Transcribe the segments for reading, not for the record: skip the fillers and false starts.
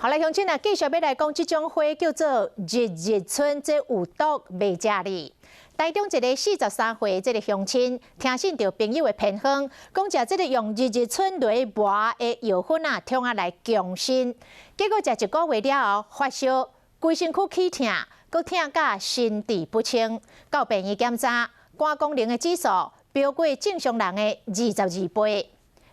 好來，鄉親啊，繼續欲來講這種花叫做日日春，這有毒袂食哩。台中一个43歲這个鄉親，聽信著朋友的偏方，講食這个用日日春來磨的藥粉啊，創啊來強身。結果食一個月了後發燒，規身軀起疼，閣疼甲神智不清。到病院檢查，肝功能的指數飆過正常人的22倍。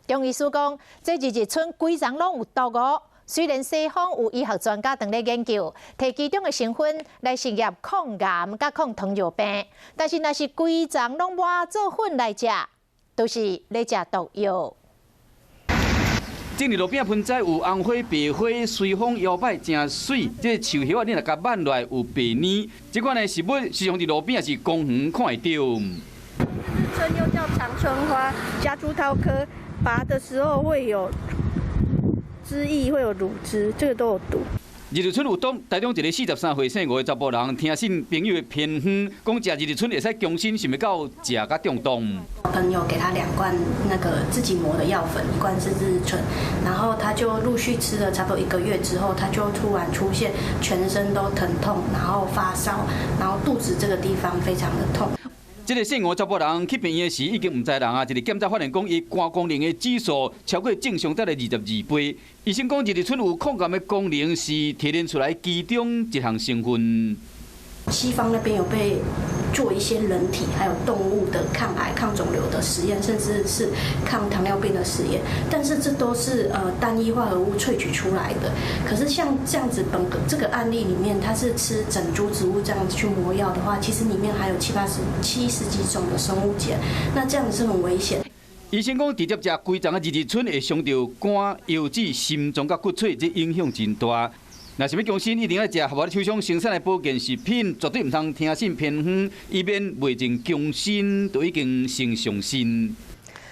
中醫師講，這日日春規叢攏有毒哦。雖然西方有醫學專家當咧研究，提其中的成分來試驗抗癌佮抗糖尿病，但是若是規叢攏磨做粉來食，都是咧食毒藥。種佇路邊盆栽有紅花、白花，隨風搖擺誠媠。這个樹葉仔你若共挽落來有白奶。這款的植物時常佇路邊抑是公園看會著。日春又叫長春花，夾竹桃科，拔的時候會有汁液，會有乳汁，這個都有毒。日日春有毒，台中一个43歲姓吳的查埔人，聽信朋友的偏方，講食日日春會使強身，想袂到食甲中毒。朋友給他兩罐那個自己磨的藥粉，一罐是日日春，然後他就陸續吃了差不多一個月之後，他就突然出現全身都疼痛，然後發燒，然後肚子這個地方非常的痛。這个姓吳查埔人去病院時已經毋知人啊！一个檢查發現講，伊肝功能的指數超過正常值的22倍。醫生講，日日春有抗癌的功能，是提煉出來其中一項成分。西方那邊有被做一些人體還有動物的抗癌、抗腫瘤的實驗，甚至是抗糖尿病的實驗，但是這都是單一化合物萃取出來的。可是像這樣子本這個案例裡面，它是吃整株植物這樣子去磨藥的話，其實裡面還有七八十、七十幾種的生物鹼，那這樣子是很危險。醫生講，直接食規叢的日日春會傷著肝、腰子、心臟佮骨髓，這影響真大。若是欲強身，一定愛食合法手廠生產的保健食品，絕對毋通聽信偏方，以免未盡強身，就已經先傷身。